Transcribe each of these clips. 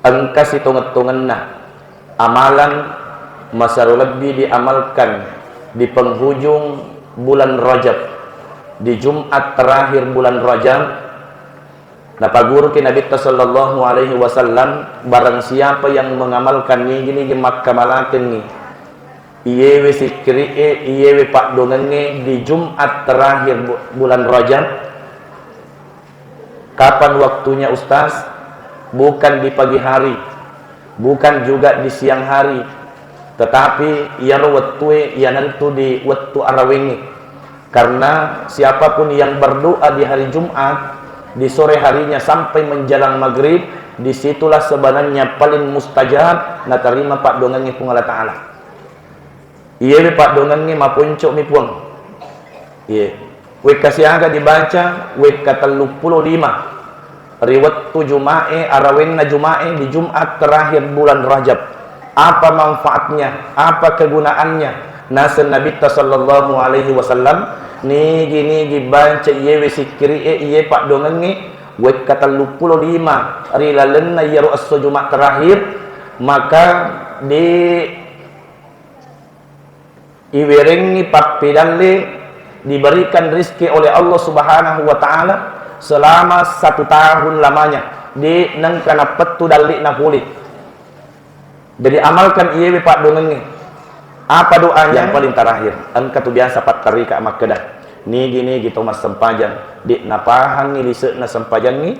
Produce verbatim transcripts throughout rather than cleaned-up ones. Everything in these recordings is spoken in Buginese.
Engka sitongeng-tongenna amalan masaru lebbi diamalkan di penghujung bulan Rajab, di Jumat terakhir bulan Rajab. Napaguruki Nabitta sallallahu alaihi wasallam, barang siapa yang mengamalkan nigi-nigi makkamalakengngi iyewe sikkiri'e, iyewe paddoangengnge di Jumat terakhir bu-, bulan Rajab. Kapan waktunya, Ustaz? Bukan di pagi hari, bukan juga di siang hari, tetapi iyaro wettue iyanaritu di wettu arawengnge. Karena siapapun yang berdoa di hari Jumat, di sore harinya sampai menjelang maghrib, disitulah sebenarnya paling mustajab natarima paddoangengnge Puang Allah Ta'ala. Iyewe paddoangengnge maponco'mi Puang. Iye. Wekka siaga dibaca, wekka telluppulo lima ri wettu Juma'e, arawenna Juma'e di Jumat terakhir bulan Rajab. Apa manfaatnya? Apa kegunaannya? Naseng Nabitta sallallahu alaihi wasallam, nigi-nigi baca iyewe sikkiri'e, iye paddoangengnge, wekka telluppulo lima ri lalenna iyaro esso Jumat terakhir, maka di Iwerengngi pappedalle, diberikan rizki oleh Allah Subhanahu wa Ta'ala selama satu tahun lamanya, de' nengka nappettu dalle'na pole. Jadi, amalkan iyewe paddoangengnge. Apa doanya? Yang paling terakhir, engka tu biasa pattarika makkeda, nigi-nigi to massempajang, de' napahangngi lise'na sempajangnge,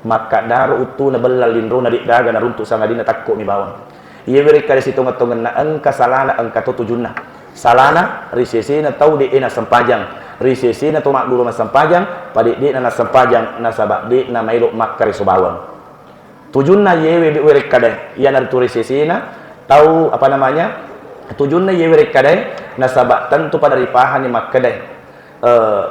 makkaddaro uttuna bella linrona, de' gaga naruntu sangadinna takko'mi bawang. Iye werekkada sitongeng-tongenna engka salana, engka to tujunna. Salana ri sesena tau de'e nassempajang, ri sesena to magguru massempajang, pada de'na nassempajang nasaba de'na maelo makkareso bawang. Tujunna yewe werekkada, iyanaritu ri sesena tau, apa namanya, tujunna yewe werekkada, nasaba tentu pada ripahanni makkeda, eh,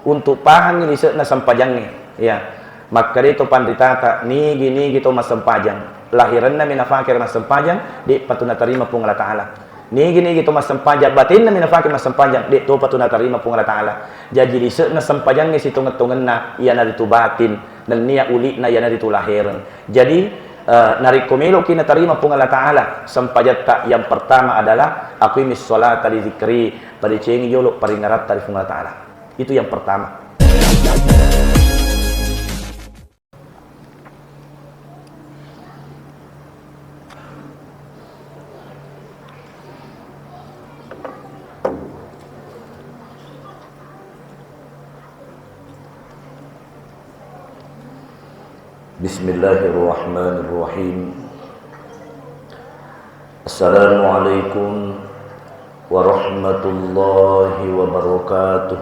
untuk pahangngi lise'na sempajangnge. Ya. Makkeda to panritata, nigi-nigi to massempajang, lahirenna mi nafake ri massempajang, de'pa tu natarima Puang Allah Ta'ala. Nigi-nigi to massempajang, batinna mi nafake massempajang, de' topa tu natarima Puang Allah Ta'ala. Jaji lise'na sempajangnge sitongeng-tongenna, iyanaritu batin, nennia uli'na iyanaritu lahereng. Jadi, eh, narekko meloki natarima Puang Allah Ta'ala sempajatta, yang pertama adalah aqimis sholata li dzikri, padecengi jolo paringaratta ri Puang Allah Ta'ala. Itu yang pertama. Bismillahirrahmanirrahim. Assalamualaikum warahmatullahi wabarakatuh.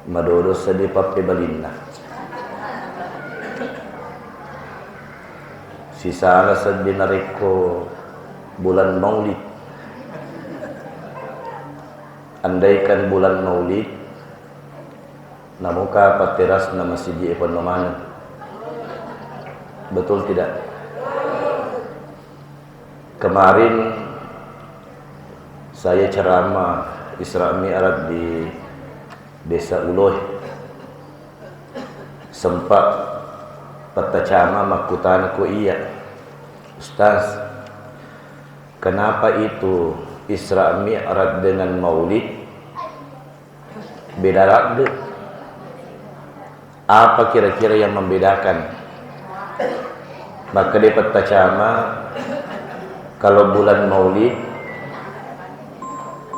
Madodo seddi pappebalinna. Sisala seddi narekko bulan Maulid. Andaikan bulan Maulid, namuka patterasna masiji e penno maneng. Betul tidak? Kemarin saya ceramah Isra Mi'raj di Desa Uloe. Sempat pattacama makkutana ko iya, "Ustaz, kenapa itu Isra Mi'raj dengan Maulid beda ladde? Apa kira-kira yang membedakan?" Makkeda pattacama, "Kalau bulan Maulid,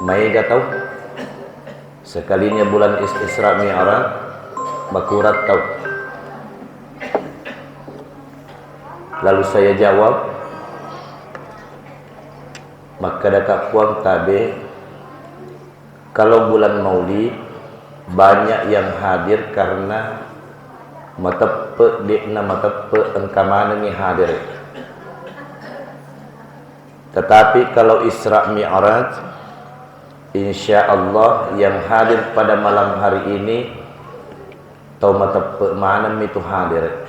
maega tau. Sekalinya bulan Is-, Isra Mi'raj, makurang tau." Lalu saya jawab, makkeda ka Puang tabe, kalau bulan Maulid, banyak yang hadir karena mateppe, de'na mateppe engka manengngi hadir. Tetapi kalau Isra Mi'raj, insya Allah yang hadir pada malam hari ini tau mateppe maneng mi tu hadir.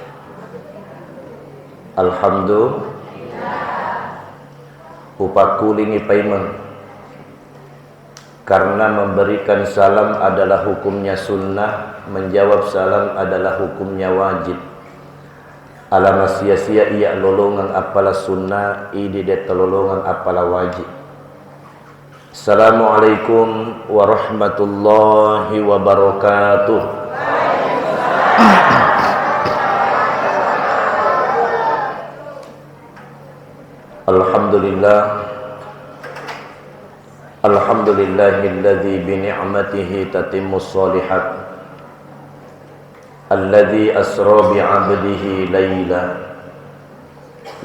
Alhamdulillah. Upakkulingi paimeng. Karena memberikan salam adalah hukumnya sunnah, menjawab salam adalah hukumnya wajib. Alama sia-sia iya lolongeng appala sunnah, idi de' talolongeng appala wajib. Assalamualaikum warahmatullahi wabarakatuh. Alhamdulillah. Alhamdulillahilladzi bi ni'matihi tatimmus shalihat. Alladzi asra bi 'abdihi laila,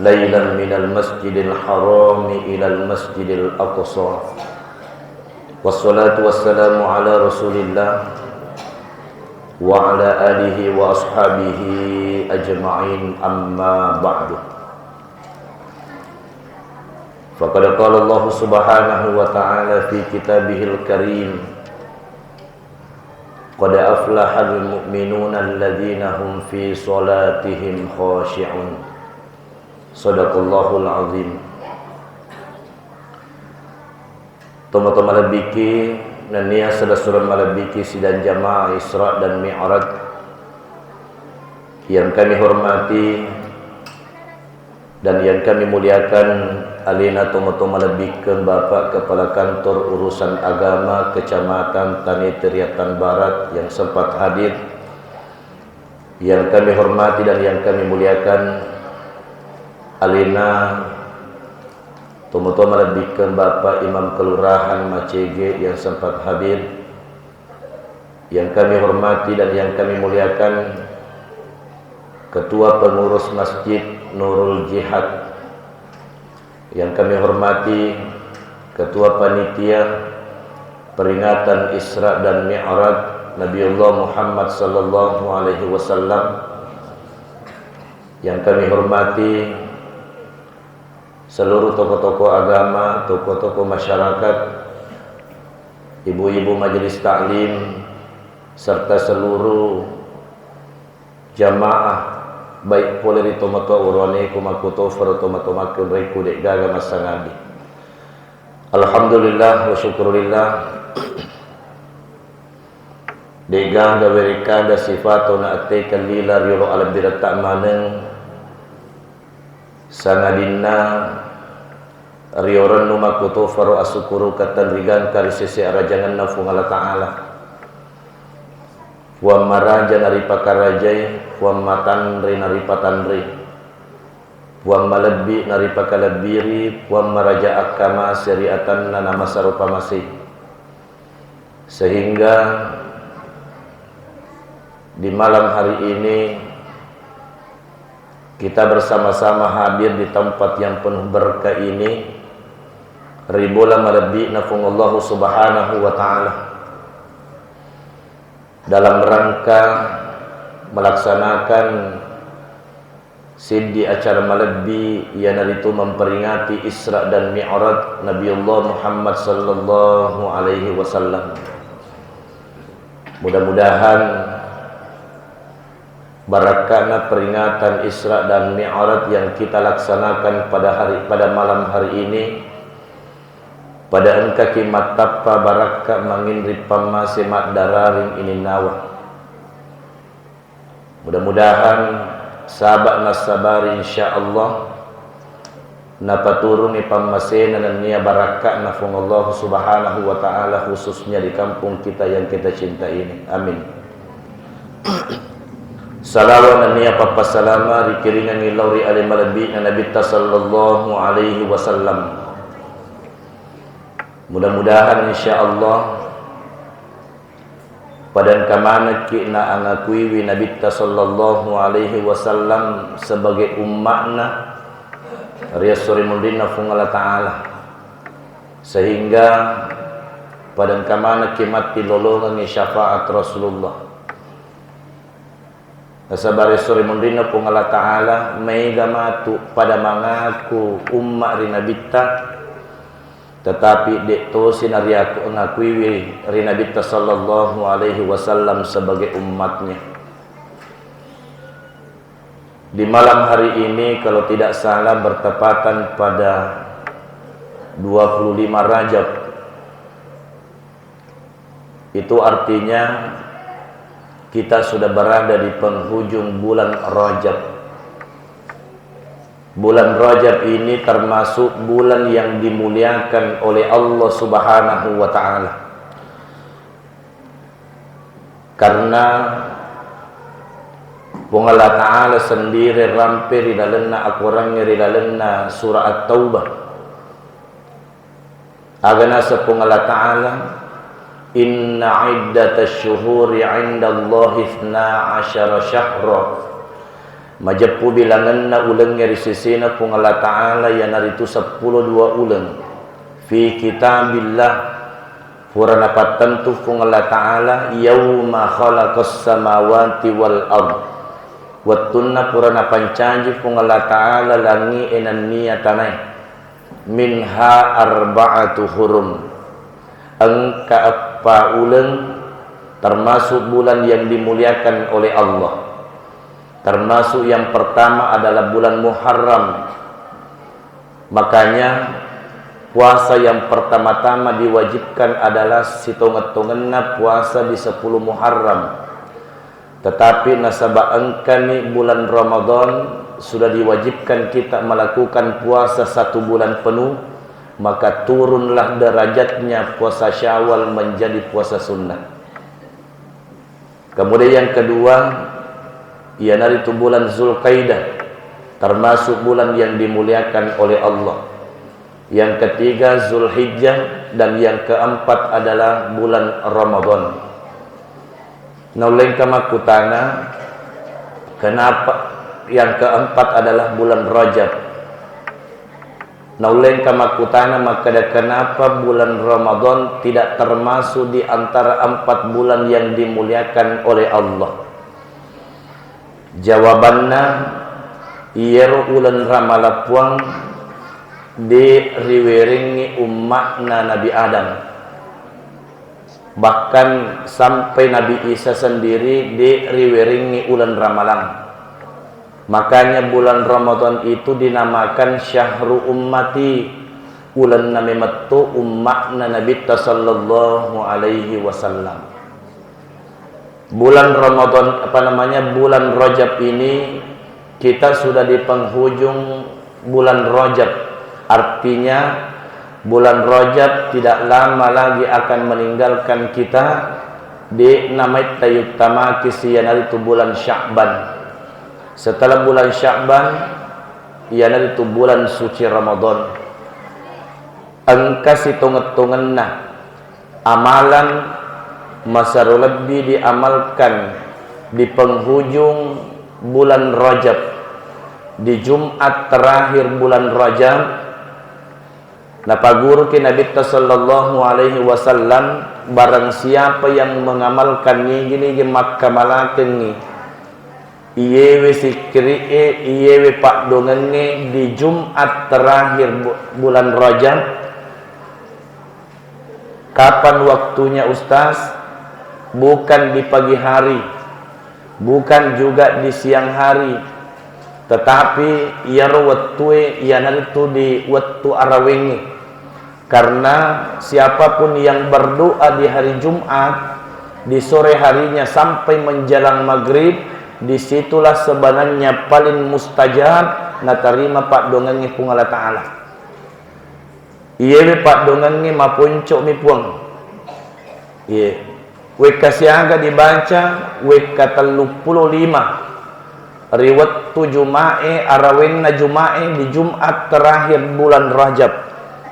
lailan minal masjidil harami ilal masjidil aqsa. Wassalatu wassalamu ala Rasulillah wa ala alihi wa ashabihi ajma'in, amma ba'du. Faqad qala Allahu subhanahu wa ta'ala fi kitabihil karim, "Qad aflahal mu'minuna alladzina hum fi shalatihim khashi'un." Shadaqallahul azim. Tomatoa malebbiki, nennia selessureng malebbiki sidang jamaah Isra dan Mi'raj yang kami hormati dan yang kami muliakan, alena tomatoa malebbikkeng Bapak Kepala Kantor Urusan Agama Kecamatan Tanete Riyatan Barat yang sempat hadir, yang kami hormati dan yang kami muliakan, alena tomatoa malebbikkeng Bapak Imam Kelurahan Macege yang sempat hadir, yang kami hormati dan yang kami muliakan, Ketua Pengurus Masjid Nurul Jihad, yang kami hormati, Ketua Panitia Peringatan Isra dan Mi'raj Nabiullah Muhammad sallallahu alaihi wasallam, yang kami hormati, seluruh tokoh-tokoh agama, tokoh-tokoh masyarakat, ibu-ibu majelis taklim, serta seluruh jamaah, baik pole ri tomatoa uruaneku makkutofaro tomatoa makkunraikku de'gaga massangadi. Alhamdulillah wa syukurillah. De'gaga werekkada sifato na attekeng lila riolo alebbiretta maneng, sangadinna riorennu makkutofaro asukkurukeng tenrigangka ri sese arajangenna Fuang Allah Ta'ala. Fuang maraja naripakarajai, Fuang matanre naripatanre, Fuang malebbi naripakalebbiri, Fuang maraja akkamase ri atanna namasero pamasei. Sehingga di malam hari ini kita bersama-sama hadir di tempat yang penuh berkah ini, ri bola malebbi'na Fuang Allahu Subhanahu wa Ta'ala, dalam rangka melaksanakan seddi acara malebbi, iyanaritu memperingati Isra dan Mi'raj Nabiullah Muhammad sallallahu alaihi wasallam. Mudah-mudahan barakka'na peringatan Isra dan Mi'raj yang kita laksanakan pada hari, pada malam hari ini, pada engkaki mattappa barakka manginri pammase maddararing ininnawa. Mudah-mudahan saba' nassabari, insya Allah, napaturungi pammasena nennia barakka'na Fuang Allah Subhanahu wa Ta'ala, khususnya di kampung kita yang kita cinta ini. Amin. Salawat nennia pappassalama rikiringengi lao ri ale malebbi'na Nabitta sallallahu alaihi wasallam. Mudah-mudahan, insya Allah, pada engka manekki na angakuiwi Nabitta sallallahu alaihi wasallam sebagai umma'na ri esso ri munrinna Fuang Allah Ta'ala, sehingga pada engka manekki matti lolongengngi syafaat Rasulullah. Nasaba ri esso ri munrinna Puang Allah Ta'ala, maega matu pada mangaku umma ri Nabitta, tetapi de' tosi nariaku-, ngakuiwi ri Nabitta sallallahu alaihi wasallam sebagai ummatnya. Di malam hari ini, kalau tidak salah, bertepatan pada dua puluh lima Rajab, Itu artinya kita sudah berada di penghujung bulan Rajab. Bulan Rajab ini termasuk bulan yang dimuliakan oleh Allah Subhanahu wa Ta'ala. Karena Puang Allah Ta'ala sendiri rampe ri lalenna akorangnge ri lalenna surah At-Taubah. Aga naseng Puang Allah Ta'ala, "Inna iddatasy syuhuri 'indallahi itsna asyara syahra." Majeppu bilangenna ulengnge ri sesena Puang Allah Ta'ala iyanaritu seppulo dua uleng. Fi kitabillah, pura napattentu Puang Allah Ta'ala, "Yauma khalaqas samawati wal ard." Wettunna pura napancaji Puang Allah Ta'ala langi'e nenniya tanae. "Minha arba'atu hurum." Engka eppa uleng termasuk bulan yang dimuliakan oleh Allah. Termasuk yang pertama adalah bulan Muharram. Makanya, puasa yang pertama-tama diwajibkan adalah sitongeng-tongenna puasa di sepuluh Muharram. Tetapi nasaba engkani bulan Ramadan, sudah diwajibkan kita melakukan puasa satu bulan penuh, maka turunlah derajatnya puasa Syawal menjadi puasa sunnah. Kemudian yang kedua, iyanaritu bulan Zulkaidah, termasuk bulan yang dimuliakan oleh Allah. Yang ketiga Zulhijjah, dan yang keempat adalah bulan Ramadan. Naullengka makkutana, kenapa yang keempat adalah bulan Rajab? Naullengka makkutana makkeda, kenapa bulan Ramadan tidak termasuk di antara empat bulan yang dimuliakan oleh Allah? Jawabanna, iyaro uleng ramalang Puang de riwerengngi umma'na Nabi Adam. Bahkan sampai Nabi Isa sendiri de riwerengngi uleng ramalang. Makanya bulan Ramadan itu dinamakan syahru ummati, ulenna memetto umma'na Nabitta sallallahu alaihi wasallam. Bulan Ramadan, apa namanya, bulan Rajab ini kita sudah di penghujung bulan Rajab. Artinya, bulan Rajab tidak lama lagi akan meninggalkan kita, de namaitta yuttamaki siyanaritu bulan Sya'ban. Setelah bulan Sya'ban, iyanaritu bulan suci Ramadan. Engka sitongeng-tongenna amalan masero lebbi diamalkan di penghujung bulan Rajab, di Jumat terakhir bulan Rajab. Napaguruki Nabitta sallallahu alaihi wasallam, barang siapa yang mengamalkan nigi-nigi makkamalakengngi iyewe sikkiri'e, iyewe paddongengnge di Jumat terakhir bu-, bulan Rajab. Kapan waktunya, Ustaz? Bukan di pagi hari, bukan juga di siang hari, tetapi iyaro wettue iyanaritu di wettu arawengnge. Karena siapapun yang berdoa di hari Jumat, di sore harinya sampai menjelang maghrib, disitulah sebenarnya paling mustajab natarima paddongengnge Puang Allah Ta'ala. Iyewe paddongengnge maponco'mi Puang. Iye. Wekka siaga dibaca, wekka telluppulo lima ri wettu Juma'e, arawenna Juma'e di Jumat terakhir bulan Rajab.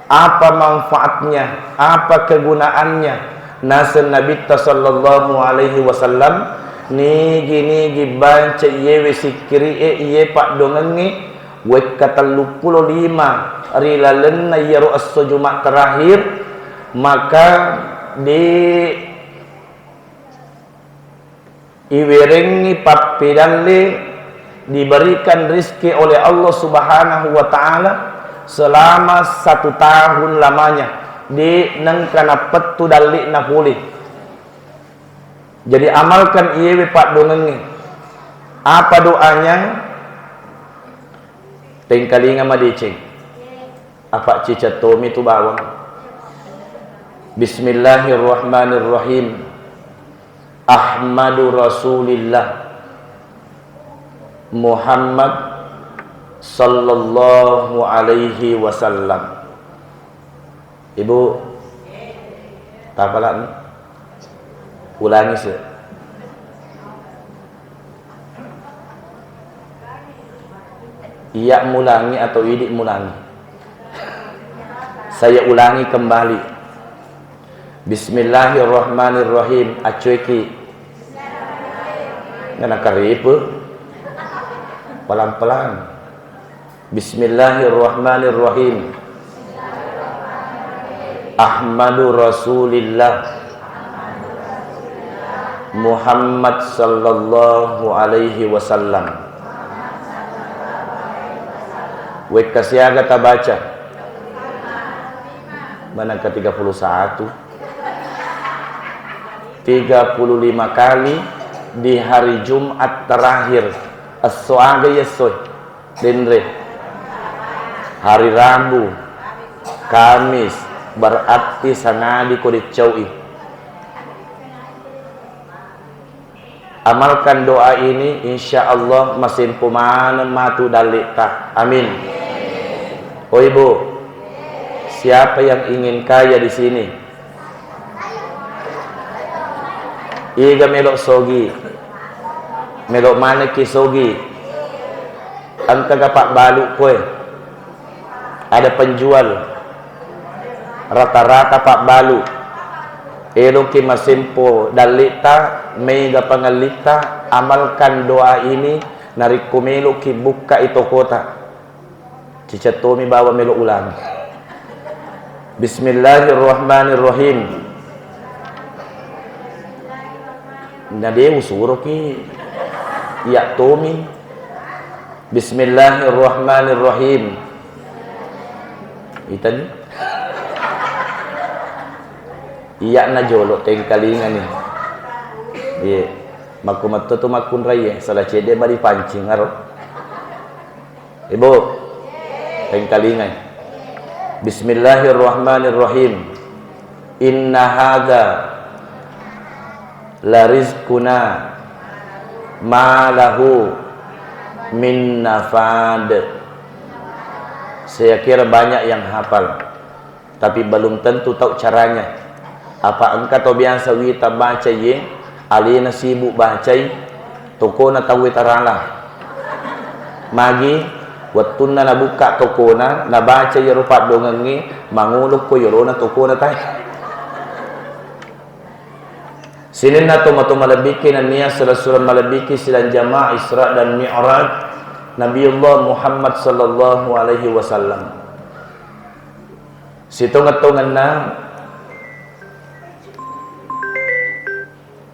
Apa manfaatnya? Apa kegunaannya? Naseng Nabitta sallallahu alaihi wasallam, nigi-nigi baca iyewe sikkiri'e, iye paddongengnge, wekka telluppulo lima ri lalenna iyaro esso Juma terakhir, maka di iwerengngi pappedalle, diberikan rizki oleh Allah Subhanahu wa Ta'ala selama satu tahun lamanya, de nengka napettu dalle'na pole. Jadi, amalkan iyewe paddongengnge. Apa doanya? Tengkalinga madeceng. Apa ciceng tomi tu bawang. Bismillahirrahmanirrahim. Ahmadu Rasulillah Muhammad sallallahu alaihi wasallam. Ibu, tapalakni? Ulangi sih. Iya mulangi atau idi mulangi? Saya ulangi kembali. Bismillahirrahmanirrahim. Acueki. Ngana karipe. Pelan-pelan. Bismillahirrahmanirrahim. Ahmadu Rasulillah Muhammad sallallahu alaihi wasallam. Wekka siaga tabaca? Manengka tiga puluh satu. Tiga puluh lima kali di hari Jumat terakhir. Esso aga iya essoe? Denre. Hari Rabu, Kamis, berarti sangadi ko deccau'i. Amalkan doa ini, insya Allah masempo maneng matu dalle'ta. Amin. Oh Ibu, siapa yang ingin kaya di sini? Iga melo sogi? Melo manekki sogi? Engkaga pabbalu koe? Ada penjual, rata-rata pabbalu. Eloki masempo dalle'ta, mega pangellitta, amalkan doa ini, narekko meloki bukkai tokota. Cicettomi bawa melo ulang. Bismillahirrahmanirrahim. Nade usuroki iya tomi. Bismillahirrahmanirrahim. Itani. Iya na jolo tengkalingani. Iye. Makkumetto tu makkunraiye, sala cedde bali pancing aro. Ibu, tengkalingai. Bismillahirrahmanirrahim. Inna hadza la rizquna ma lahu min nafad. Saya kira banyak yang hafal, tapi belum tentu tahu caranya. Apa engka to biasa wita baca ye, alena sibuk bacai, tokona tauwe tarala. Magi, wettunna nabukka tokona, nabaca yero paddongengnge, mangolo ko yorona tokona tai. Sininna tomatoa malebbiki nennia sura-sura malebbiki sidang jamaah Isra dan Mi'raj Nabiullah Muhammad sallallahu alaihi wasallam. Sitongeng-tongenna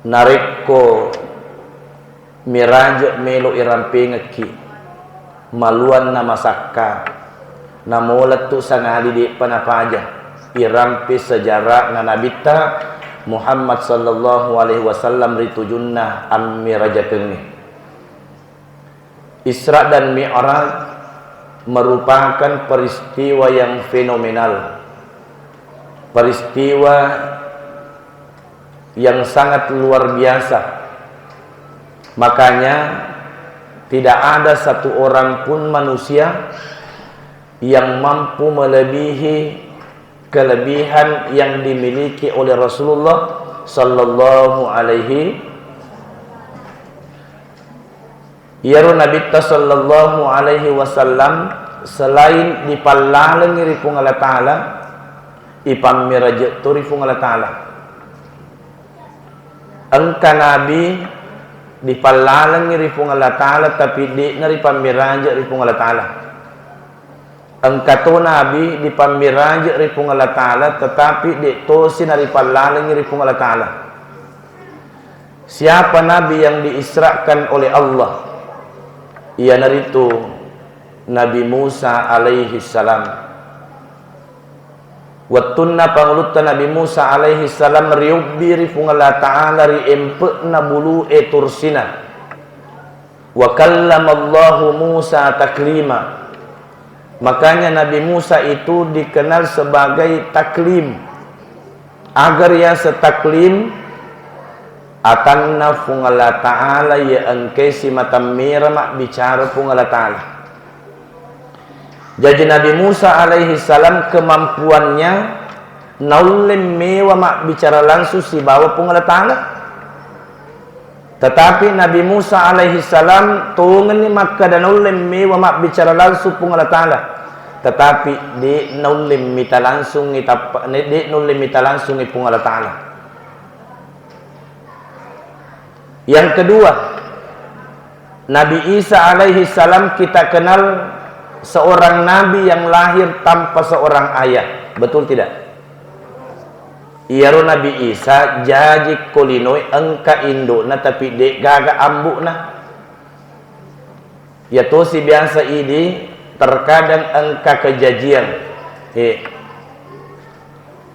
narekko miraje melo irampengekki, maluanna masakka, namolettu sangali de'pa napaja irampe sejarahna Nabitta Muhammad sallallahu alaihi wasallam ri tujunna ammirajakengnge. Isra dan Mi'raj merupakan peristiwa yang fenomenal, peristiwa yang sangat luar biasa. Makanya, tidak ada satu orang pun manusia yang mampu melebihi kelebihan yang dimiliki oleh Rasulullah sallallahu alaihi. Iyaro Nabitta sallallahu alaihi wasallam selain dipallalengi ri Puang Allah Ta'ala, ipammiraje to ri Puang Allah Ta'ala. Engka nabi dipallalengi ri Puang Allah Ta'ala, tapi de'na ripammiraje ri Puang Allah Ta'ala. Engka to nabi dipammiraje ri Puang Allah Ta'ala, tetapi de' tosi naripallalengi ri Puang Allah Ta'ala. Siapa nabi yang diisrakan oleh Allah? Iyanaritu Nabi Musa alaihi salam. Wettunna pangulutta Nabi Musa alaihi salam riobbi ri Puang Allah Ta'ala ri empe'na bulu'e Tursina. Wa kallamallahu Musa taklima. Makanya Nabi Musa itu dikenal sebagai taklim. Agar ya setaklim, Atanna Puang Allah Ta'ala iya engkae simata mera mabbicara Puang Allah Ta'ala. Jaji Nabi Musa alaihi salam kemampuannya naulle mewa mabbicara langsung sibawa Puang Allah Ta'ala. Tetapi Nabi Musa alaihi salam tongenni makkeda naulle mewa mabbicara langsung Puang Allah Ta'ala. Tetapi de naulle mita langsung itappa-, de naulle mita langsung Puang Allah Ta'ala. Yang kedua, Nabi Isa alaihi salam kita kenal seorang nabi yang lahir tanpa seorang ayah. Betul tidak? Iyaro Nabi Isa jaji ko linoe engka indokna tapi de gaga ambukna. Iya tosi biasa idi, terkadang engka kejajian. He.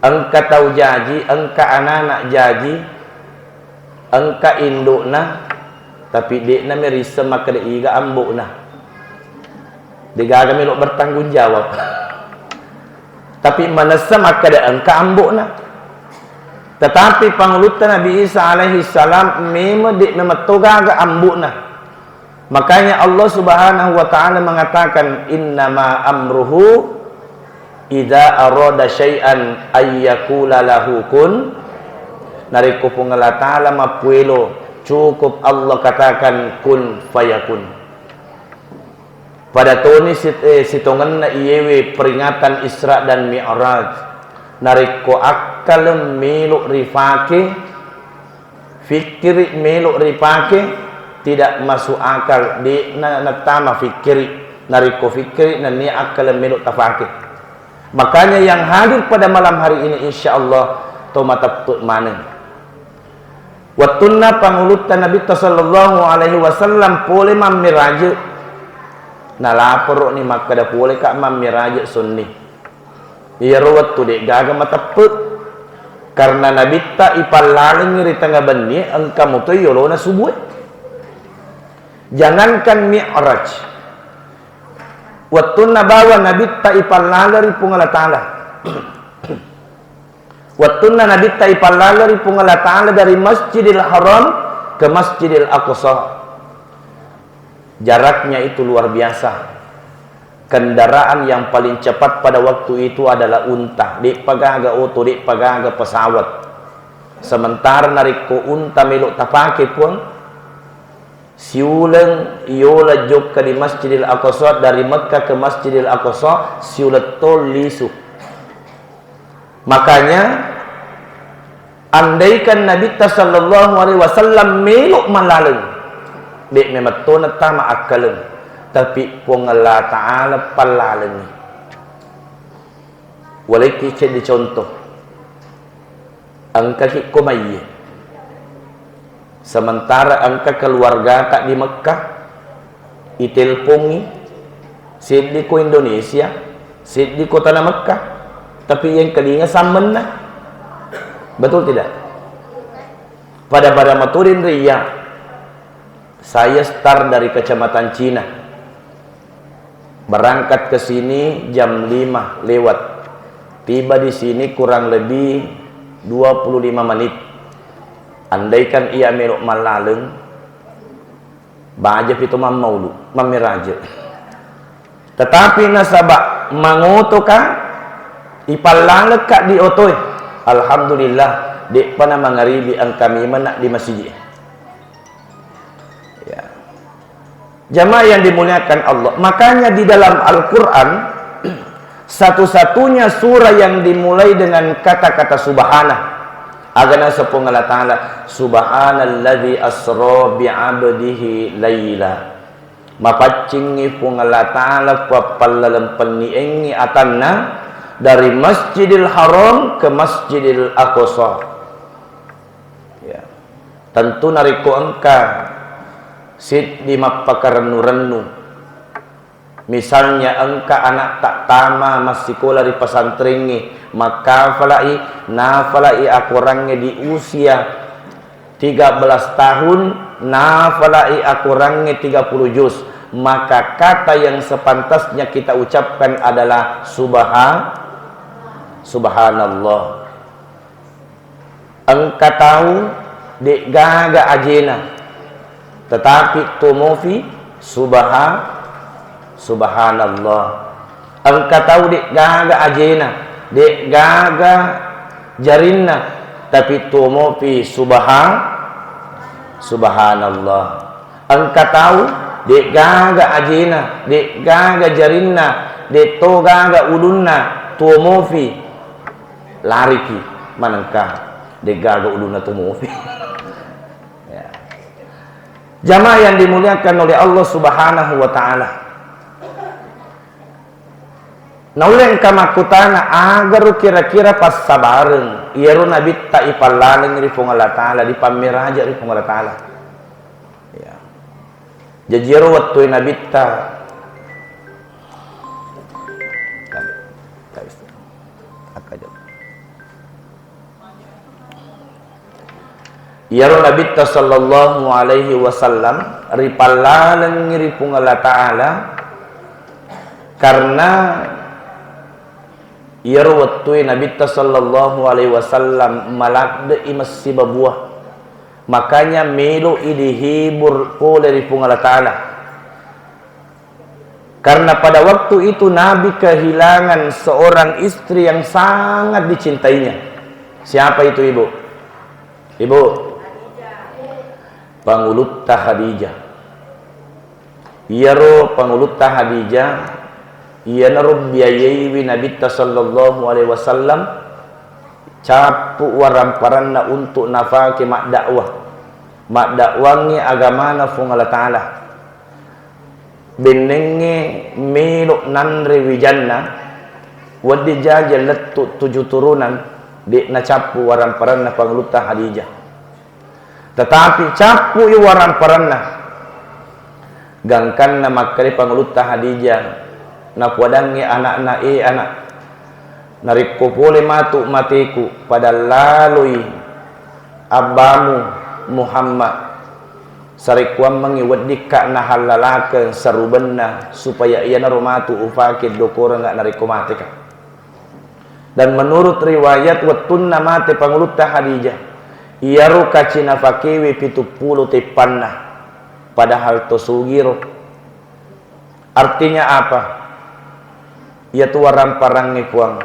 Engka tau jaji, engka anak-anak jaji, engka indokna, tapi de'na merisseng makkeda iga ambokna. Degaga melo bertanggung jawab. Tapi manessa makkeda engka ambokna. Tetapi pangulutta Nabi Isa alaihi salam memang de memetto gaga ambokna. Makanya Allah Subhanahu wa Ta'ala mengatakan, "Innama amruhu idza arada syai'an ayyakula lahu kun." Narekko Puang Allah Ta'ala mappuelo, cukup Allah katakan, "Kun fayakun." Pada toni sit-, eh, sitongenna iyewe peringatan Isra dan Mi'raj. Narekko akkaleng melo rifake, fikkiri melo ripake, tidak masuk akal, de'na nattama fikkiri. Narekko fikkiri nennia akkaleng melo tafake. Makanya yang hadir pada malam hari ini, insya Allah, to mateppe maneng. Wettunna pangulutta Nabitta sallallahu alaihi wasallam pole mammiraje, nalaporoni makkeda, "Poleka mammiraje sonni." Iyaro wettu de'gaga mateppe, karena Nabitta ipallalengngi ri tengnga bennie, engka mutoi yolona subue. Jangankan Mi'raj, wettunna bawa Nabitta ipallale ri Puang Allah Ta'ala. Wettunna Nabitta ipallale ri Puang Allah Ta'ala dari Masjidil Haram ke Masjidil Aqsa. Jaraknya itu luar biasa. Kendaraan yang paling cepat pada waktu itu adalah unta. De'pa gaga oto, de'pa gaga pesawat. Sementara narekko unta melo tapake, Puang, siuleng yola jokka di Masjidil Aqsa, dari Mekkah ke Masjidil Aqsa, siuleng tol lisu. Makanya, andaikan Nabitta sallallahu alaihi wasallam melo malaleng, de memettona tama akkaleng, tapi Puang Allah Ta'ala pallalengi. Walekki ceddi contoh. Engkaki ko maiye. Sementara engka keluargata di Mekkah, itelpongi, seddi ko Indonesia, seddi ko tana Mekkah, tapi yang kelinga sammenna. Betul tidak? Pada-pada maturin ria, saya start dari kecamatan Cina. Berangkat ke sini jam lima lewat. Tiba di sini kurang lebih dua puluh lima menit. Andaikan iya melo mallaleng, baja pito mammaulu, mammiraje. Tetapi nasaba mangotoka, ipallalekka di otoe. Alhamdulillah, de'pa na mangaribi engka memeng di masjid. Ya. Jamaah yang dimuliakan Allah, makanya di dalam Al-Quran, satu-satunya surah yang dimulai dengan kata-kata subhana. Aga naseng Puang Allah Ta'ala, "Subhanalladzi asra bi'abdihi laila." Mapaccingngi Puang Allah Ta'ala, pappallalempenniengngi atanna dari Masjidil Haram ke Masjidil Aqsa. Ya. Tentu narekko engka siddi mappakarennu-rennu, misalnya engka anak tak tama massikola ri pesantrengnge, makkafalai, nafalai akorangnge di usia tiga belas tahun, nafalai akorangnge tiga puluh juz, maka kata yang sepantasnya kita ucapkan adalah subha-, subhanallah. Engka tau De'gaga ajena, tetapi tuo mofi subha-, subhanallah. Engka tau de'gaga ajena, de'gaga jarinna, tapi tuo mofi subha-, subhanallah. Engka tau de'gaga ajena, de'gaga jarinna, de'to gaga ulunna, tuo mofi lariki, manengka de'gaga ulunna tuo mofi. Ya. Jamaah yang dimuliakan oleh Allah Subhanahu wa Ta'ala. Naulle engka makkutana, agaro kira-kira passabareng iyaro Nabitta ipallaleng ri Puang Allah Ta'ala, dipammeraja ri Puang Allah Ta'ala. Ya. Jaji iyaro wettue Nabitta, iyaro Nabitta sallallahu alaihi wasallam ripallalengngi ri Puang Allah Ta'ala, karena iyaro wettue Nabitta sallallahu alaihi wasallam maladde'i messiba buah. Makanya melo'i dihibur pole ri Puang Allah Ta'ala. Karena pada waktu itu Nabi kehilangan seorang istri yang sangat dicintainya. Siapa itu, Ibu? Ibu? Pangulutta Khadijah. Iyaro Pangulutta Khadijah, iyanaro biayaiwi Nabitta sallallahu alaihi wasallam, cappu waramparanna untuk nafake maddakwah, maddakwangngi agamana Puang Allah Ta'ala. Bennengnge melo nanre wijanna, wedding jaji lettu tuju turunan, de'na cappu waramparanna Pangulutta Khadijah. Tetapi cappu'i waramparanna. Gangkanna makkeda Pangulutta Khadijah, napoadangngi ana'na, "E anak, narekko pole matu mateku, pada laloi abbamu Muhammad, sarekkuammengngi weddikka nahallalakeng sarubenna, supaya iyanaro matu ufake dokorengnga narekko mateka." Dan menurut riwayat, wettunna mate Pangulutta Khadijah, iyaro kaci nafakewe pitu pulo teppanna, padahal to sugiro. Artinya apa? Iyatu waramparangnge, Puang,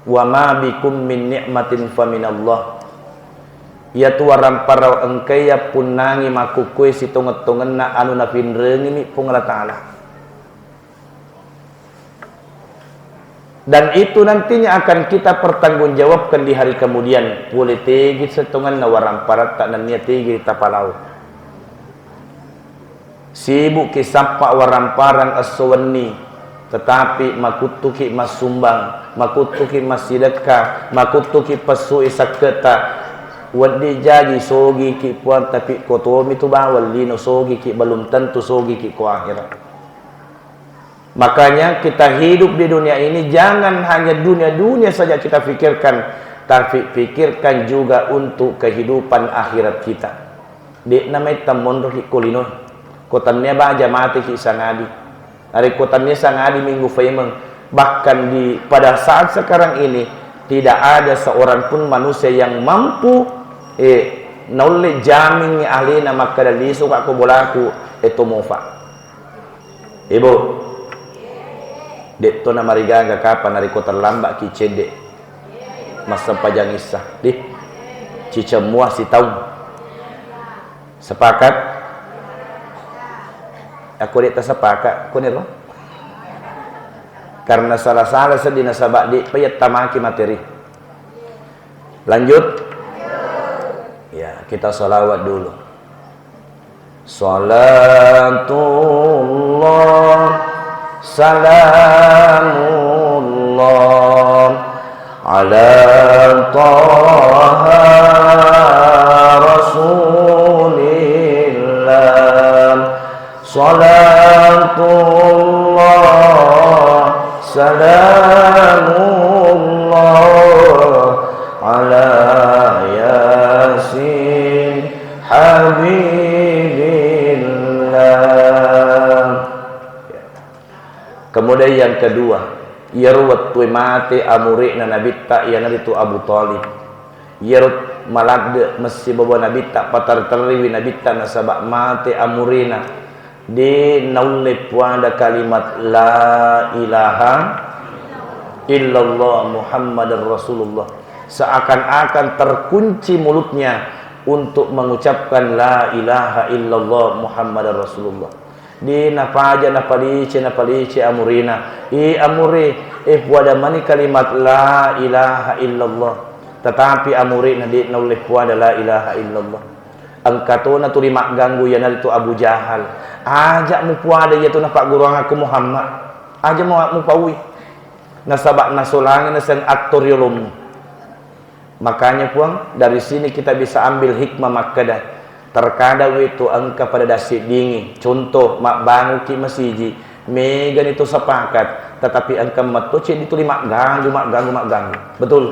"Wa ma bikum min ni'matin fa minallah." Iyatu waramparang engkae yappunnangi makkukkue sitongeng-tongenna anu napinrengimi Puang Allah Ta'ala. Dan itu nantinya akan kita pertanggungjawabkan di hari kemudian. Pole tegi settongenna waramparatta nennia tegi tapalao. Sibukki sappa waramparang esso wenni, tetapi makuttuki massumbang, makuttuki massidekka, makuttuki pessui sakketta. Wedding jaji sogiki Puang, tapi kotomi tu bawang lino sogiki, belum tentu sogiki ko akhirat. Makanya kita hidup di dunia ini, jangan hanya dunia-dunia saja kita pikirkan, tapi pikirkan juga untuk kehidupan akhirat kita. De'na maitta monroki ko linoe. Ko tennia baja mateki sangadi. Narekko tennia sangadi minggu faimeng. Bahkan di, pada saat sekarang ini, tidak ada seorang pun manusia yang mampu, eh, naulle jamingngi alena makkeda, "Lisuka ko bolaku, eh, to mofa." Ibu, de'to namarigaga kapang narekko terlamba'ki cedde' massempajang issa. Di, cicemmua sitaung. Sepakat? Akko de' tasepakat, koniro? Karena sala-sala seddi nasaba de'pa yattamaki materi. Lanjut? Ya, kita salawat dulu. Salatullah, salamullah, ala taha rasulillah. Salatullah, salamullah, ala Yasin habibillah. Kemudian yang kedua, iyaro wettue mate amure'na Nabitta, iyanaritu Abu Thalib. Iyaro maladde messibawa Nabitta, paterri-terriwi Nabitta nasaba mate amurina. De naulle puada kalimat la ilaha illallah Muhammadar Rasulullah. Seakan-akan terkunci mulutnya untuk mengucapkan la ilaha illallah Muhammadar Rasulullah. De napaja, napalice, napalice amurina. E amure, e puada mani kalimat la ilaha illallah. Tetapi amurina de naulle puada la ilaha illallah. Engka tona tuli magganggu, iyanaritu Abu Jahal. Aja mupuada iyatu napagguruangakku Muhammad. Aja mu-, mupaui. Nasaba nasolangi naseng atto riolommu. Makanya, Puang, dari sini kita bisa ambil hikmah makkeda, terkadang itu engka pada dassiddingi. Contoh, mabbanguki masiji, megani to sepakat, tetapi engka metto ceddi tuli magganggu, magganggu, magganggu. Betul?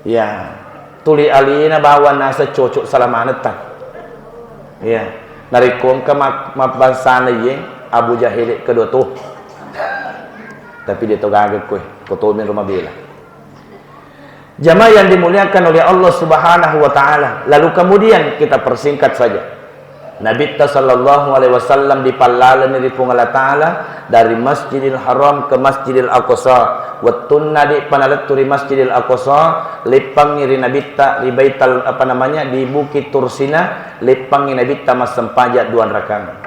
Ya, tuli alina bawang naseng cocok salamanetta. Ya, narekko engka mak-, mabbangsana iye, Abu Jahil kedua tuh. Tapi de to gaga koe, ko tomi rumah bela. Jamaah yang dimuliakan oleh Allah Subhanahu wa Ta'ala. Lalu kemudian kita persingkat saja. Nabitta sallallahu alaihi wasallam dipallaleni ri Puang Allah Ta'ala dari Masjidil Haram ke Masjidil Aqsa. Wettunna de'pa nalettu ri Masjidil Aqsa, leppangngi ri Nabitta ri Baital, apa namanya, di Bukit Tursina, leppangngi Nabitta massempajang dua rakaat.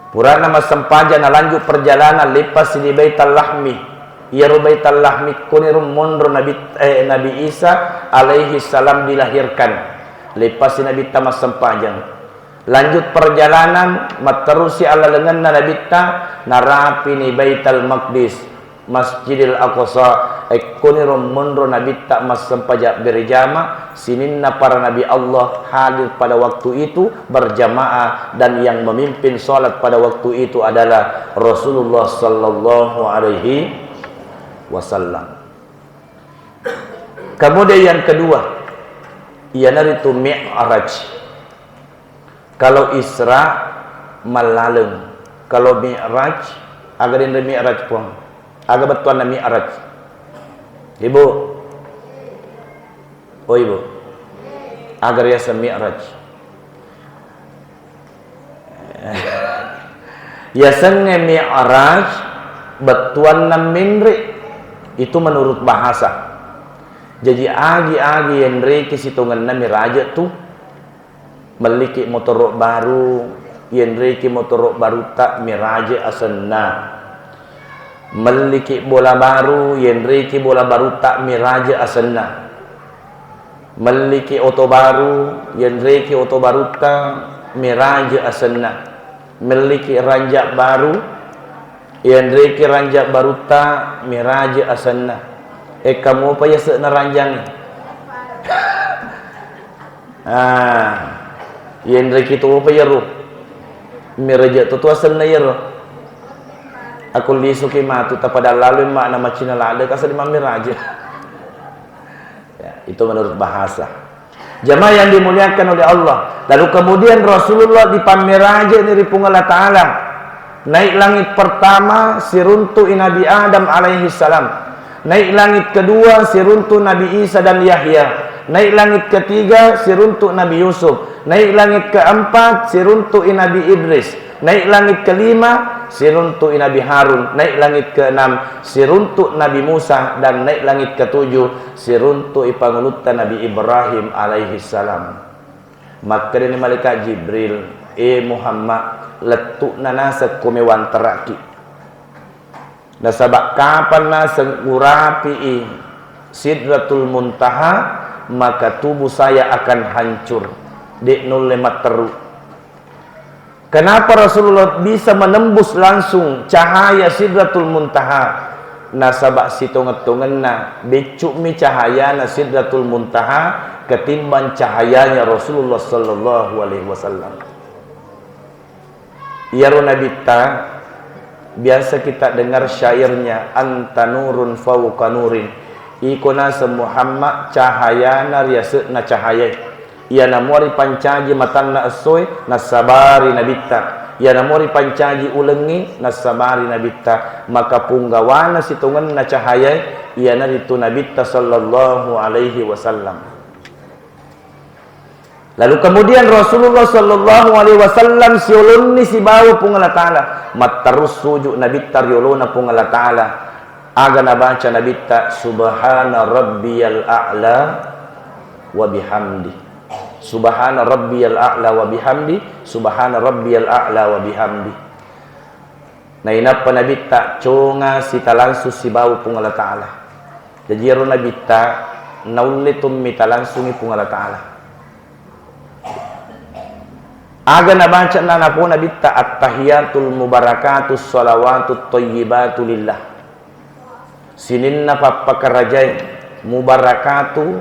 Purana massempajang nalanjut perjalanan, leppasi di Baital Lahmi. Iyaro Baital Lahmi koniro monro Nabi, eh, Nabi Isa alaihi salam dilahirkan. Leppasi Nabitta massempajang. Lanjut perjalanan, matterusi allalengenna Nabitta, narapini Baital Maqdis, Masjidil Aqsa, ekkoniro monro Nabitta massempajang berjamaah, sininna para nabi Allah hadir pada waktu itu berjamaah, dan yang memimpin salat pada waktu itu adalah Rasulullah sallallahu alaihi wasallam. Kemudian yang kedua, iyanaritu Mi'raj. Kalau Isra mallaleng, kalau Mi'raj, aga denre Mi'raj, Puang? Aga bettuanna Mi'raj? Ibu? Oh, Ibu. Aga riaseng Mi'raj? Yasengnge Mi'raj bettuanna menre, itu menurut bahasa. Jaji agi-agi yenreki sitongenna miraje tu. Melliki motoro baru, yenreki motoro barutta miraje asenna. Melliki bola baru, yenreki bola barutta miraje asenna. Melliki oto baru, yenreki oto barutta miraje asenna. Melliki ranja baru, yenreki ranja barutta miraje asenna. Ekka mopa yase'na ranjangnge? Ah, yenreki topa iyaro. Miraje to tu asenna iyaro. Aku lisuki matu tapada lalu makna macina lade kasa di mammiraje. Ya, itu menurut bahasa. Jamaah yang dimuliakan oleh Allah. Lalu kemudian Rasulullah dipammirajeni ri Puang Allah Ta'ala. Naik langit pertama siruntu'i Nabi Adam alaihi salam. Naik langit kedua siruntu' Nabi Isa dan Yahya. Naik langit ketiga siruntu' Nabi Yusuf. Naik langit keempat siruntu'i Nabi Idris. Naik langit kelima siruntu'i Nabi Harun. Naik langit keenam siruntu' Nabi Musa. Dan naik langit ketujuh siruntu'i pangulutta Nabi Ibrahim alaihi salam. Makkedani malaikat Jibril, "E Muhammad, lettu'na naseng ko mewanteraki. Nasaba kapang naseng urapi'i Sidratul Muntaha, maka tubuh saya akan hancur. De' nulle matteru." Kenapa Rasulullah bisa menembus langsung cahaya Sidratul Muntaha? Nasaba sitongeng-tongenna beccu'mi cahayana Sidratul Muntaha ketimbang cahayanya Rasulullah sallallahu alaihi wasallam. Iyaro Nabitta biasa kita dengar syairnya, "Anta nurun fauqa nurin." Iko naseng Muhammad cahayana riase'na cahayai. Iyana mua ripancaji matanna essoe, nassabari Nabitta. Iyana mua ripancaji ulengngi, nassabari Nabitta. Maka punggawana sitongenna cahayae, iyanaritu Nabitta sallallahu alaihi wasallam. Lalu kemudian Rasulullah sallallahu alaihi wasallam siolonni sibawa Puang Allah Ta'ala. Matterus suju Nabitta riolona Puang Allah Ta'ala. Aga nabaca Nabitta, "Subhana rabbiyal a'la wa bihamdi. Subhana rabbiyal a'la wa bihamdi. Subhana rabbiyal a'la wa bihamdi." Nainappa Nabitta conga sita langsung sibawa Puang Allah Ta'ala. Jaji iyaro Nabitta naulle tu mita langsungi Puang Allah Ta'ala. Aga nabaca nanapo Nabitta, "Attahiyatul mubarakatus salawatut thayyibatu lillah." Sininna pappakarajai, mubarakatu,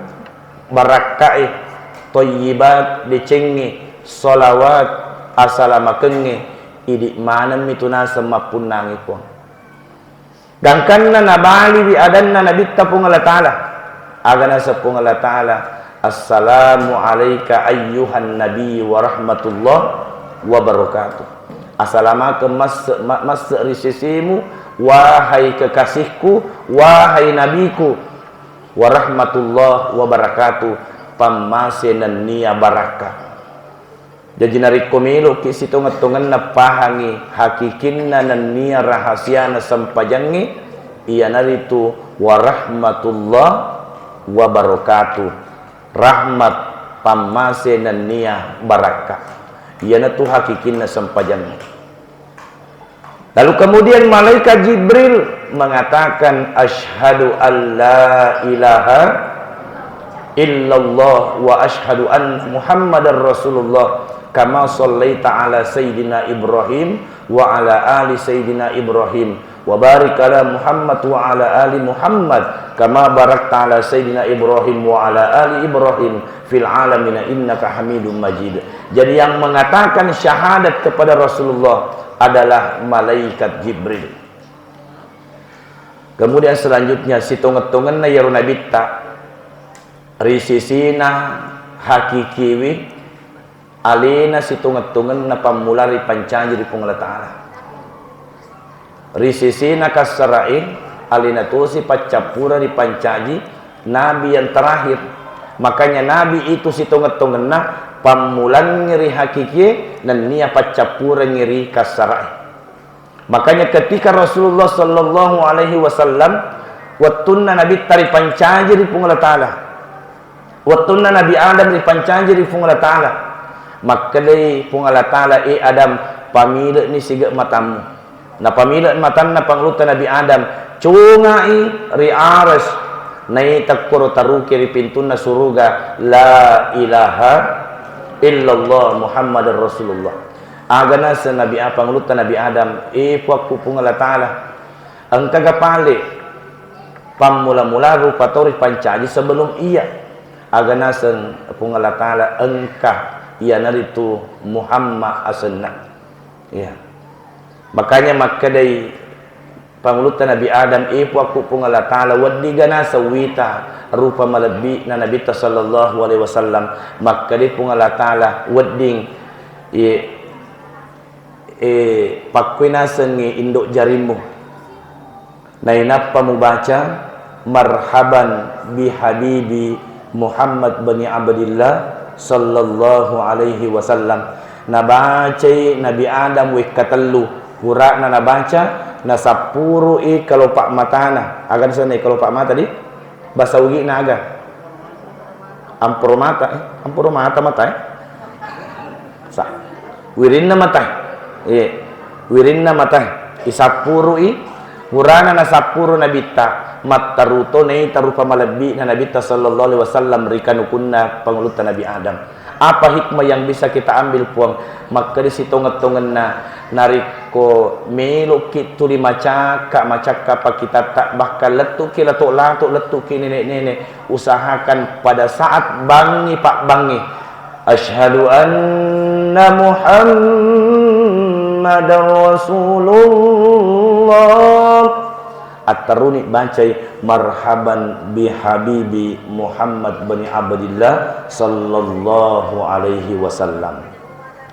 barakkae, thayyibat, decengnge, salawat, asalamakengnge, idi manemmi tu naseng mappunnangi Puang. Gangkanna nabaliwi adanna Nabitta Puang Allah Ta'ala. Aga naseng Puang Allah Ta'ala, "Assalamu alaika ayyuhan nabi wa rahmatullah wa barakatuh." Asalamakeng masse-, ma-, masse ri sisimu, wahai kekasihku, wahai nabiku, wa rahmatullah wa barakatuh, pammase nennia barakka. Jaji narekko meloki sitongeng-tongenna pahangi hakikinna nennia rahasiana sempajangnge, iyanaritu warahmatullah wabarakatuh, rahmat, pammase nennia barakka. Iyanatu hakikinna sempajangnge. Lalu kemudian malaikat Jibril mengatakan, "Asyhadu an la ilaha illallah wa asyhadu anna Muhammadar Rasulullah, kama sallaita ala Sayyidina Ibrahim wa ala ali Sayyidina Ibrahim, wa barik ala Muhammad wa ala ali Muhammad, kama barakta ala Sayyidina Ibrahim wa ala ali Ibrahim fil alamina innaka Hamidum Majid." Jadi yang mengatakan syahadat kepada Rasulullah adalah malaikat Jibril. Kemudian selanjutnya, sitongeng-tongenna iyaro nabitta, ri sisina hakikiwi, alena sitongeng-tongenna pammula ripancaji ri Puang Allah Ta'ala. Ri sisina kassarae, alena tosi paccappura ripancaji nabi yang terakhir. Makanya nabi itu sitongeng-tongenna pammulangngi ri hakikie, nennia paccappurengngi ri kassarae. Makanya ketika Rasulullah sallallahu alaihi wasallam, wettunna Nabitta ripancaji ri Puang Allah Ta'ala, wettunna Nabi Adam ripancaji ri Puang Allah Ta'ala, makkedai Puang Allah Ta'ala, "E Adam, pamile'ni sige matammu." Napamile matanna pangulutta Nabi Adam, congai ri aras, naita koro taruki ri pintunna suruga, "La ilaha illallah Muhammadar Rasulullah." Aga naseng Nabi A-, pangulutta Nabi Adam, "E Puakku Puang Allah Ta'ala, engkaga pale pammula-mula rupa tau ripancaji sebelum iya?" Aga naseng Puang Allah Ta'ala, "Engka, iyanaritu Muhammad asenna." Iya. Makanya makkedai pangulutta Nabi Adam, "E Puakku Puang Allah Ta'ala, weddiga naseng wita rupa malebbi na Nabitta sallallahu alaihi wasallam?" Makkedai Puang Allah Ta'ala, "Wedding, e, e, pakkui nasengngi indo jarimmu." Nainappa mubaca, "Marhaban bi habibi Muhammad bani Abdillah sallallahu alaihi wasallam." Nabacai Nabi Adam wekka tellu, purana nabaca, nasappurui kalopa matana. Aga nasenna kalopa mata di? Basa Ugina aga? Amporo mata, eh? Amporo mata, mata, eh? Sa-, wirinna mata. Iya. Wirinna mata. Isappurui, purana nasappuru Nabitta, matteru to naita rupa malebbi na Nabitta sallallahu alaihi wasallam ri kanukunna pangulutta Nabi Adam. Apa hikmah yang bisa kita ambil, Puang? Makkeda sitongeng-tongenna, narekko meloki tuli macakka, macakka pakitatta, bahkan lettuki lato-lato, lettuki nene-nene, usahakan pada saat bangngi pabbangngi, "Asyhadu anna Muhammadar Rasulullah." Atteruni bacai, "Marhaban bi habibi Muhammad bani Abdillah sallallahu alaihi wasallam."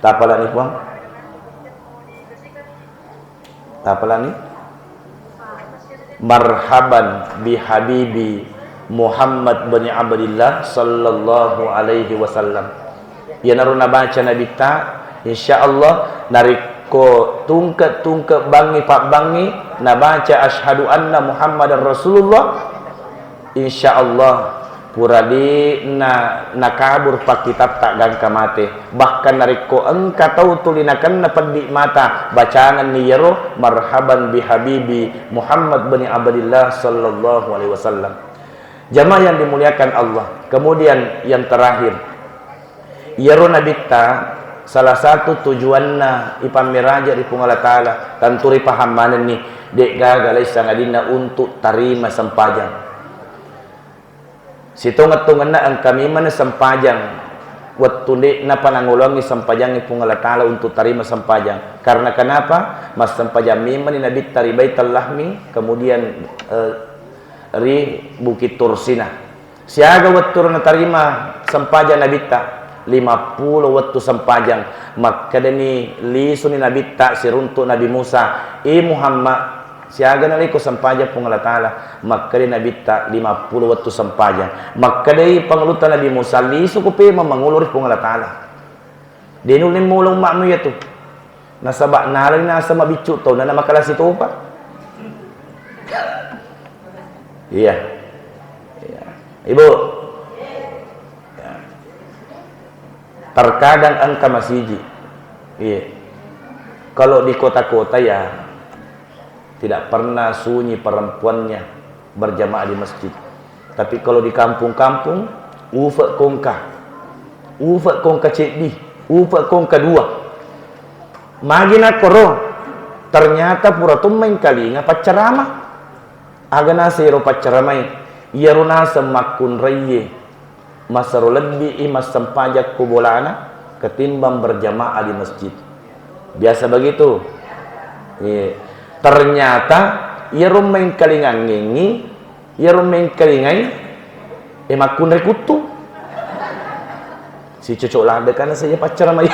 Tapalani, Puang? Tapalani? "Marhaban bi habibi Muhammad bin Abdillah sallallahu alaihi wasallam." Iyanaro nabaca Nabitta, insya Allah, narekko tungke-tungke bangngi pabbangngi nabaca asyhadu anna Muhammadar Rasulullah, insya Allah, pura de'na nakabur pakkitatta gangka mate. Bahkan narekko engka tau tuli nakenna peddi mata, bacangenni iyaro, "Marhaban bi habibi Muhammad bin Abdillah sallallahu alaihi wasallam." Jamaah yang dimuliakan Allah, kemudian yang terakhir, iyaro Nabitta salah satu tujuanna ipammiraja ri Puang Allah Ta'ala, tentu ripaham manenni, de'gaga lai sangadinna untuk tarima sempajang. Sitongeng-tongenna engka memang sempajang wettu de'napa nangoloangngi sempajangnge Puang Allah Ta'ala untuk tarima sempajang. Karena kenapa? Massempajang memang ni Nabitta ri Baitul Lahmi, kemudian, eh, ri Bukit Tursina. Siaga wettu ro natarima sempajang Nabitta? Lima pulo wettu sempajang. Makkedani lisuni Nabitta siruntuk Nabi Musa, "E Muhammad, siaga nalaiko sempajang Puang Allah Ta'ala?" Makkeda Nabitta, "Lima pulo wettu sempajang." Makkedai pangulutta Nabi Musa, "Lisuko pemeng mangolo ri Puang Allah Ta'ala. De nulle mulo umma'mu iyatu. Nasaba nalani naseng mabiccu taunna namakala sitopa." Iya. Iya. Ibu. Ya. Terkadang engka masiji. Iya. Kalau di kota-kota ya tidak pernah sunyi perempuannya berjamaah di masjid. Tapi kalau di kampung-kampung, ufe kongka. Ufe kongka ceddi, ufe kongka dua. Magi nakkoro, ternyata pura to mengkalinga paccarama. Aga naseng ero paccaramai, iyaro naseng makkunraiye masero lebbi i massempajang ko bolana ketimbang berjamaah di masjid. Biasa begitu. Iya. Ternyata iyaro mengkalingangengngi, iyaro mengkalingai, eh, makkunrai kuttu. Si cocok ladde kana saja paccaramai.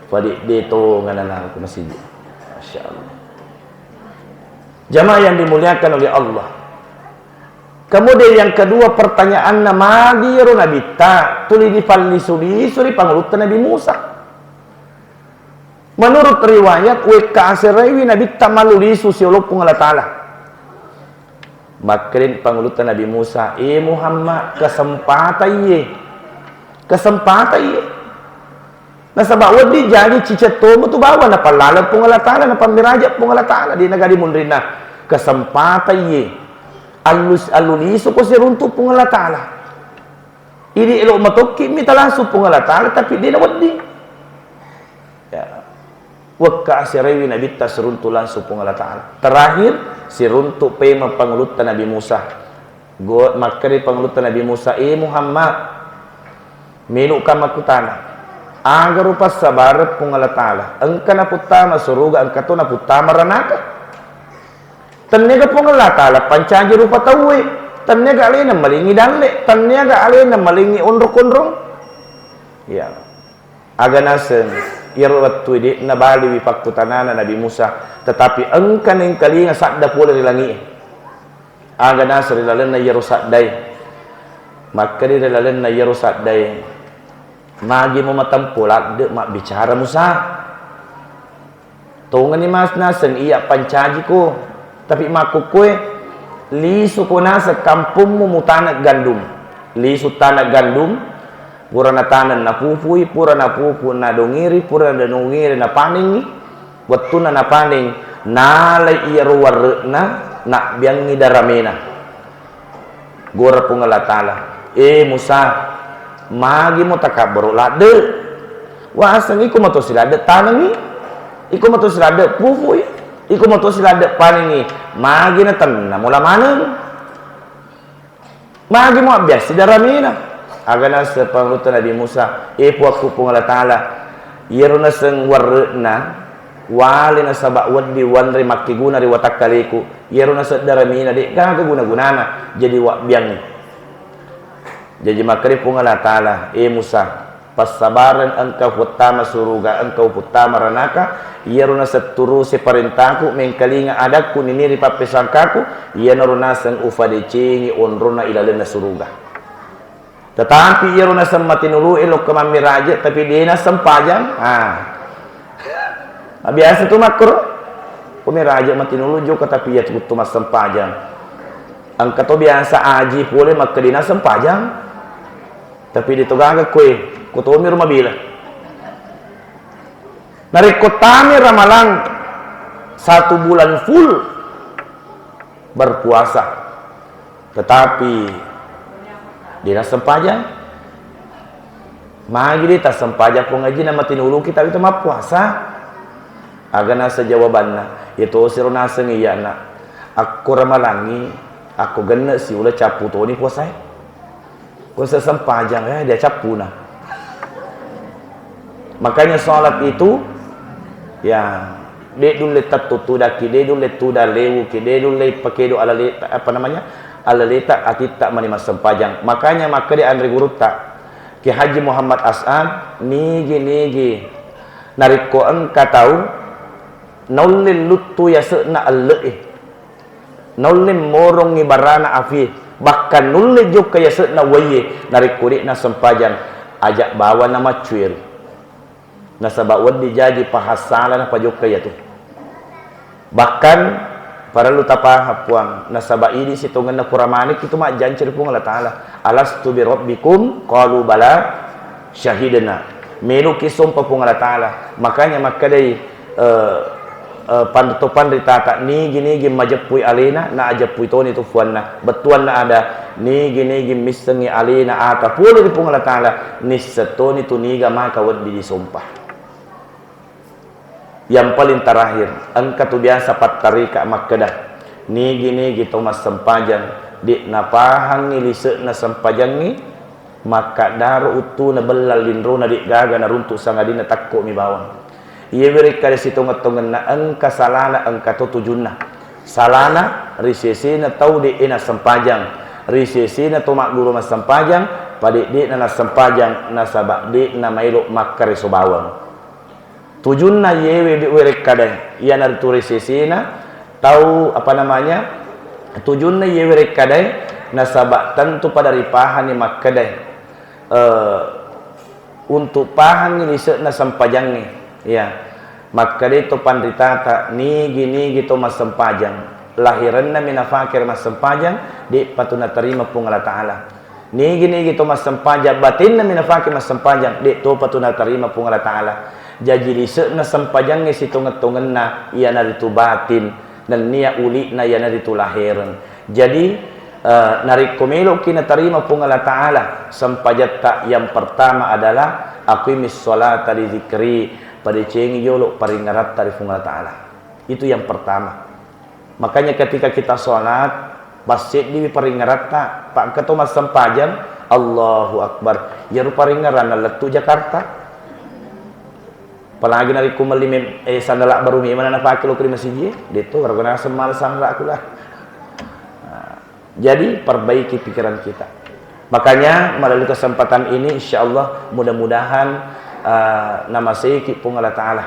Padi de tongana nangku masih. Masya Allah. Jamaah yang dimuliakan oleh Allah. Kemudian yang kedua, pertanyaanna, magi ero Nabitta tuli dipallisu-lisu ri pangulutta Nabi Musa? Menurut riwayat, wekka aseraiwi Nabitta mallu lisu siolo Puang Allah Ta'ala. Makkeda pangulutta Nabi Musa, "E Muhammad, kesempatan iye. Kesempatan iye." Nasaba wedding jaji ciceng tommu tu bawang napallaleng Puang Allah Ta'ala, napammiraja Puang Allah Ta'ala, de nagadi munrinna. Kesempatan iye. Allu, allu lisu ko siruntu Puang Allah Ta'ala. Idi elo matokki mita langsung Puang Allah Ta'ala, tapi de nawedding. Ya. Wekka aseraiwi Nabitta siruntu langsung Puang Allah Ta'ala. Terakhir, siruntu pemeng pangulutta Nabi Musa. Go, makkeda pangulutta Nabi Musa, "E Muhammad, menuka makkutana, aga rupa sabareng Puang Allah Ta'ala? Engka naputtama suruga, engka to naputtama ranaka. Tenniaga Puang Allah Ta'ala pancaji rupa tauwe, tenniaga alena malingi dalle, tenniaga alena malingi onrong-onrong." Ya. Aga naseng, iyaro wettue de'na baliwi pakkutanana Nabi Musa, tetapi engka nengkalinga sadda pole ri langi'e. Aga naseng ri lalenna iyaro saddae? Makkeda ri lalenna iyaro saddae, "Magi mo matempo ladde mabbicara Musa? Tongengni mas naseng iya pancajiko, tapi makkukkoe lisuko naseng kampommu mutane gandum." Lisu tane gandum, pura nataneng napupui, pura napupu nadongiri, pura nadongiri napanengi. Wettunna napaneng, nalai iyaro warre'na, nabbiangngi daramena. Gora Puang Allah Ta'ala, "E Musa, magi mo takabboro ladde? Waseng iko mato siladde tanengi, iko mato siladde pupui, iko mato siladde panengi, magi natenna mola maneng? Magi mo abbiassi daramena?" Aga naseng pangulutta Nabi Musa, "E Puakku Puang Allah Ta'ala, iyaro naseng warre'na wale nasaba wedding wanre makkeguna ri watakkaleku, iyaro naseng daramena de'gaga guna-gunana, jadi wabbiangngi." Jaji makkeda Puang Allah Ta'ala, "E Musa, Passabareng engka upattama suruga, engka upattama ranaka, iyaro naseng turuse parentaku, mengkalinga adakku, niniri pappesangkaku, iyanaro naseng ufadecengi onronna ilalenna suruga. Tetapi iyaro naseng matinulu e lokka mammiraje, tapi de nassempajang. Ah. Biasa tu makkoro. Ko miraje matinulu jokka, tapi iya tu massempajang. Engka to biasa aji pole makkeda nassempajang. Tapi de to gaga koe, ko tomi ro mabela. Narekko tame Ramalang satu bulan full berpuasa, tetapi de nassempajang, magi de tassempajang pong aji na matinulu kita itu mappuasa? Aga naseng jawabanna, iya tosiro naseng iyana, akko Ramalangi, akko genne siula cappu toni puasae. Ko sesempajang, eh, dia cappuna. Makanya sholat itu, ya, de dulle tattu tudakki, de dulle tudang lewuki, de dulle pakedo ala le-, apa namanya, ala leta atitta mani massempajang. Makanya makkeda anre gurutta, Ki Haji Muhammad As'ad, nigi-nigi narekko engka tau naulle luttu yase'na elle'e, naulle morongngi barana afie, bahkan nulle jokka yase'na uwaiye, narekko de'na sempajang, aja bawana maccueri. Nasaba wedding jaji pahassala napajokka iyatu. Bahkan parellu tapahang, Puang, nasaba idi sitongenna kuramanekki tu majjanci ri Puang Allah Ta'ala, "Alastu bi rabbikum?" Qalu, "Bala, syahidna." Meloki sompa Puang Allah Ta'ala. Makanya makkedai, eh, eh, pan-, to panritata, nigi-nigi majeppui alena, na ajeppui toni tu fuanna. Bettuanna ada, nigi-nigi missengi alena ata pole ri Puang Allah Ta'ala, nisseng toni tu niga maka wedding disompa. Yang paling terakhir, engka tu biasa pattarika makkeda, nigi-nigi to massempajang, de napahangi lise'na sempajangngi, makkaddaro uttuna bella linrona, de gaga naruntuk sangadinna takko mi bawang. Iye werekkada sitongeng-tongenna engka salana, engka to tujunna. Salana ri sesena tau de e nassempajang, ri sesena to magguru massempajang, pada de na nassempajang nasaba de na maelo makkareso bawang. Tujunna iyewe werekkadae, iyanaritu ri sesena tau, apa namanya, tujunna iyewe werekkadae nasaba tentu pada ripahanni makkedae, eh, untuk pahangngi lise'na sempajangnge, ya. Makkedai to panritata, nigi-nigi to massempajang, lahirenna mi nafake ri massempajang, de'pa tu natarima Puang Allah Ta'ala. Nigi-nigi to massempajang, batinna mi nafake massempajang, de topa tu natarima Puang Allah Ta'ala. Jaji lise'na sempajangnge sitongeng-tongenna iyanaritu batin, nennia uli'na iyanaritu lahereng. Jadi, eh, narekko meloki natarima Puang Allah Ta'ala sempajatta, yang pertama adalah aqimis sholata li dzikri, padecengi jolo paringaratta ri Puang Allah Ta'ala. Itu yang pertama. Makanya ketika kita sholat, passeddiwi paringaratta, pakka to massempajang, Allahu Akbar. Iyaro paringaranna lettu Jakarta. Apalagi narekko melli mem-, eh, sandala baru memang napake lo ri masigi, de to, gara-gara naseng mala sandala kula. Nah, jadi perbaiki pikiran kita. Makanya melalui kesempatan ini, insya Allah, mudah-mudahan, eh, namaseiki Puang Allah Ta'ala.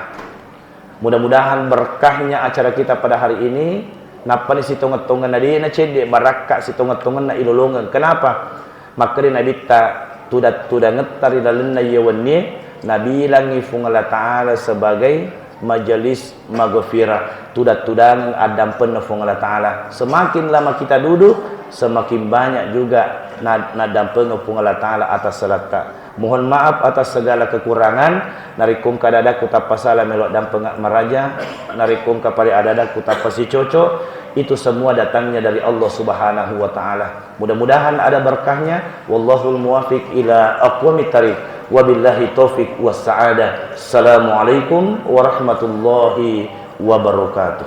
Mudah-mudahan berkahnya acara kita pada hari ini, nappani sitongeng-tongenna de nacedde barakka sitongeng-tongenna ilolongeng. Kenapa? Makkeda Nabitta, tudang-tudangetta ri lalenna iye wennie nabilangi Fuang Allah Ta'ala sebagai majelis maghfirah, tudang-tudangeng addampenna Fuang Allah Ta'ala. Semakin lama kita duduk, semakin banyak juga na-, naddampengeng Fuang Allah Ta'ala atas salatta. Mohon maaf atas segala kekurangan. Narekko engka ada-adakku tappa sala, melo dampengeng maraja. Narekko engka pale ada-adakku tappa sicoco, itu semua datangnya dari Allah Subhanahu wa Ta'ala. Mudah-mudahan ada berkahnya. Wallahul muwafiq ila aqwamit thariq. Wabillahi taufiq was sa'adah. Assalamualaikum warahmatullahi wabarakatuh.